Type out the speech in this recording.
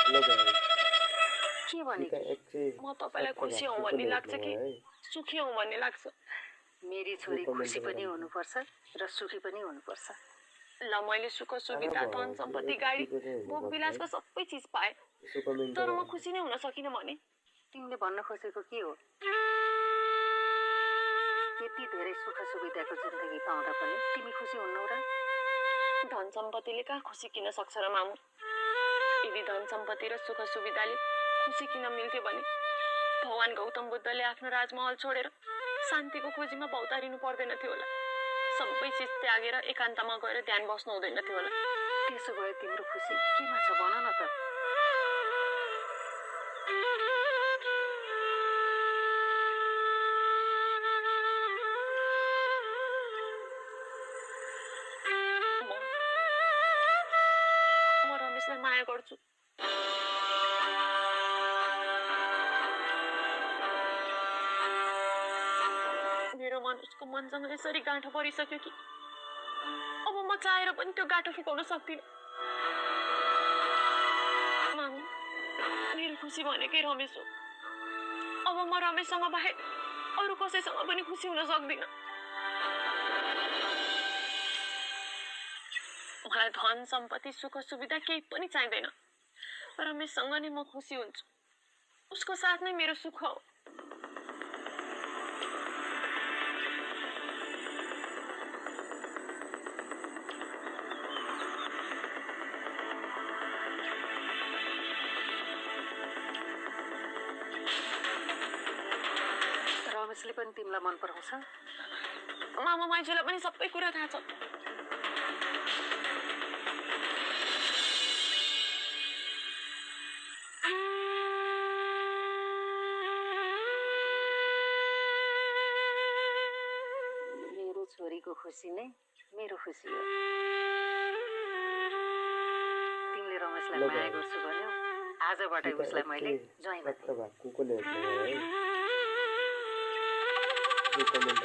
ल भाइ के भने सीता 100 म तपाईलाई खुसी हौ भन्ने लाग्छ कि सुखी हौ भन्ने लाग्छ? मेरी छोरी खुसी पनि हुनुपर्छ र सुखी पनि हुनुपर्छ। ल मैले सुख सुविधा धन सम्पत्ति गाडी भोग विलासको सबै चिज पाएँ, तर म खुसी नै हुन सकिनँ भने तिमीले भन्न खोजेको के हो? त्यति धेरै सुख सुविधाको जिन्दगी पाउँदा पनि तिमी खुसी हुन्नौ र? धन सम्पत्तिले कहाँ खुसी किन सक्छ र मामु? यदि धन सम्पत्ति र सुख सुविधाले खुसी किन मिल्थ्यो भने भगवान गौतम बुद्धले आफ्नो राजमहल छोडेर शान्तिको खोजीमा भौतारिनु पर्दैन थियो होला। सबै चिज त्यागेर एकान्तमा गएर ध्यान बस्नु हुँदैन थियो होला। त्यसो भए तिम्रो खुसी केमा छ भन न त? म रमेशलाई माया गर्छु। मेरो मन उसको मनसँग यसरी गाँठो परिसक्यो कि अब म चाहेर पनि त्यो गाँठो फुकाउन सक्दिनँ। मामु, मेरो खुसी भनेकै रमेश हो। अब म रमेशसँग बाहेक अरू कसैसँग पनि खुसी हुन सक्दिनँ। मलाई धन सम्पत्ति सुख सुविधा केही पनि चाहिँदैन। रमेशसँग नै म खुसी हुन्छु। उसको साथ नै मेरो सुख हो। रमेशले पनि तिमीलाई मन पराउँछ? मामा माइजूलाई पनि सबै कुरा थाहा छ। मेरो छोरीको खुसी नै मेरो खुसी हो। तिमीले रमेशलाई माया गर्छु भन्यौ, आजबाटै उसलाई मैले ज्वाइँ भने। को ल्याएको है? कमेन्ट